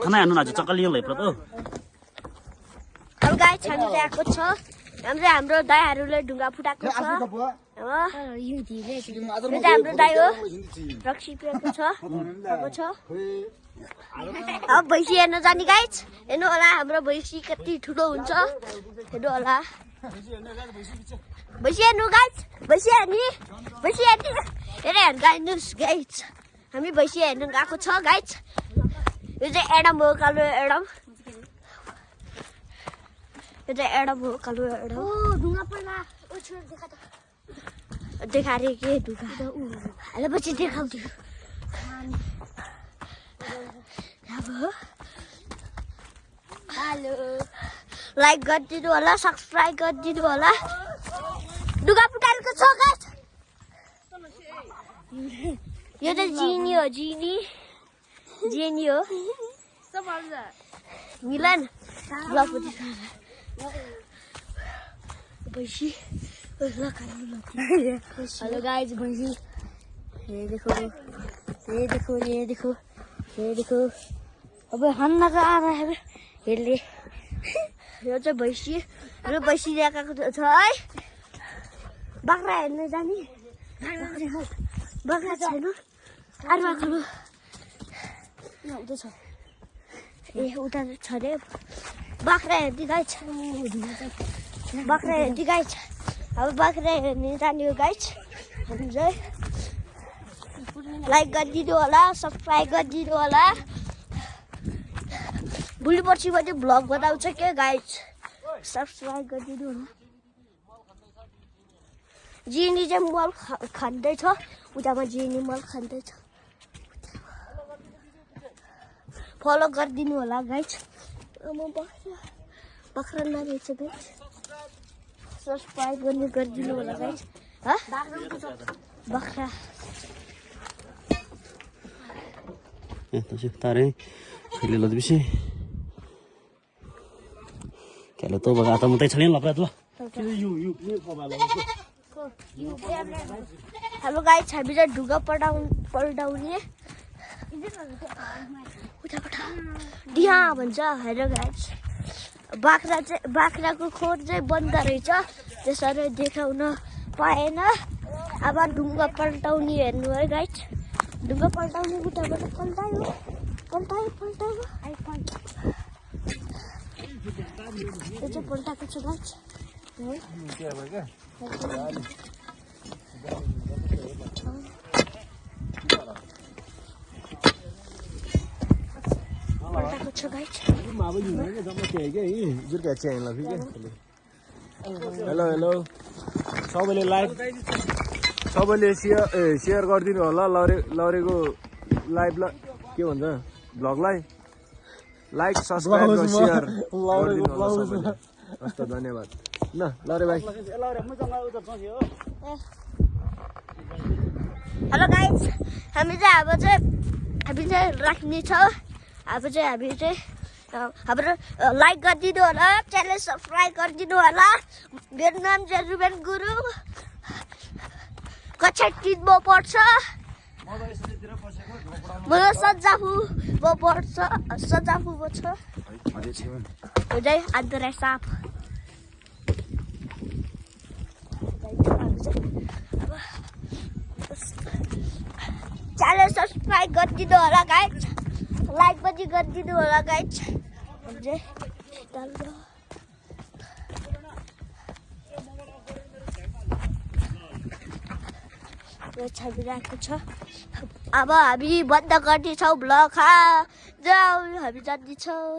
खाना हेर्नु न चक्कलियो लैप्रो त अब गाइस हामी आएको छ हाम्रो दाइहरूले ढुङ्गा फुटाएको छ हाम्रो दाइ हो रक्सी पिएको छ अब भैँसी हेर्न जाने गाइस हेर्नु होला हाम्रो भैँसी कति ठुलो हुन्छ हेर्नु होला भैँसी हेर्नु गाइस भैँसी हेर्ने हेरे गाइस गाइस हामी भैँसी हेर्न गएको छ गाइस यो चाहिँ एडम हो कालो एडम यो चाहिँ एडम हो कालो एडम ढुङ्गा पर्ला देखा रे के ढुङ्गा अहिले पछि देखाउँछु हेलो लाइक गरिदिनु होला सब्सक्राइब गरिदिनु होला ढुङ्गा फुटाएको छ गाइस यो त जिनी हो जिनी हो मिलन भैँसी हेलो गाइस भैँसी ये देखो अब हन्ना का आ रहा है हेर्ने यो चाहिँ भैँसी र भैँसी ल्याएको छ है बाख्रा हेर्न जाने बाख्रा छैन आरुवा खानु ए उता छ रे बाख्रा हेर्दै गाइस अब बाख्रा हेर्ने जाने हो गाइस हामी चाहिँ लाइक गरिदिनु होला सब्सक्राइब गरिदिनु होला भोलि पर्सि पनि भ्लग बनाउँछ के गाइस सब्सक्राइब गरिदिनु होला जिनी चाहिँ मल खाँदैछ उतामा जिनी मल खाँदैछ फलो गरिदिनु होला गाइस म बाख्रा नरहेछ गाइस सब्सक्राइब गरिदिनु होला गाइस बाख्रा तारे खेले ल बिसे खेले तो बगा त मतै छैन लप्रा त हेलो गाइस हामी चाहिँ ढुङ्गा पल्टाउने डिहा भन्छ हेर गाइस बाख्राको खोर चाहिँ बन्द रहेछ त्यसरी देखाउन पाएन अब ढुङ्गा पल्टाउने हेर्नु है गाइस ढुङ्गा पल्टाउने उताबाट पल्टायो यो चाहिँ पल्टाएको छ गाइस पल्टाएको छ गाइस हेलो सबैले सेयर गरिदिनु होला लरेको लाइभ के भन्छ भ्लगलाई लाइक सब्सक्राइब र सेयर गरिदिनु होला सबैले हस्त धन्यवाद ल लरे भाइ हेलो गाइस हामी चाहिँ राख्ने छ अब चाहिँ हाम्रो लाइक गरिदिनु होला च्यानल सब्सक्राइब गरिदिनु होला मेरो नाम चाहिँ रुबेन गुरुङ कक्षा 3 म पढ्छ म सजाफुमा पढ्छ सजाफुमा छ यो चाहिँ आन्तरा साप च्यानल सब्सक्राइब गरिदिनु होला गाइस लाइक पनि गरिदिनु होला गाइस छापिरहेको छ अब हामी बन्द गर्नेछौँ भ्लग हामी जाँदैछौँ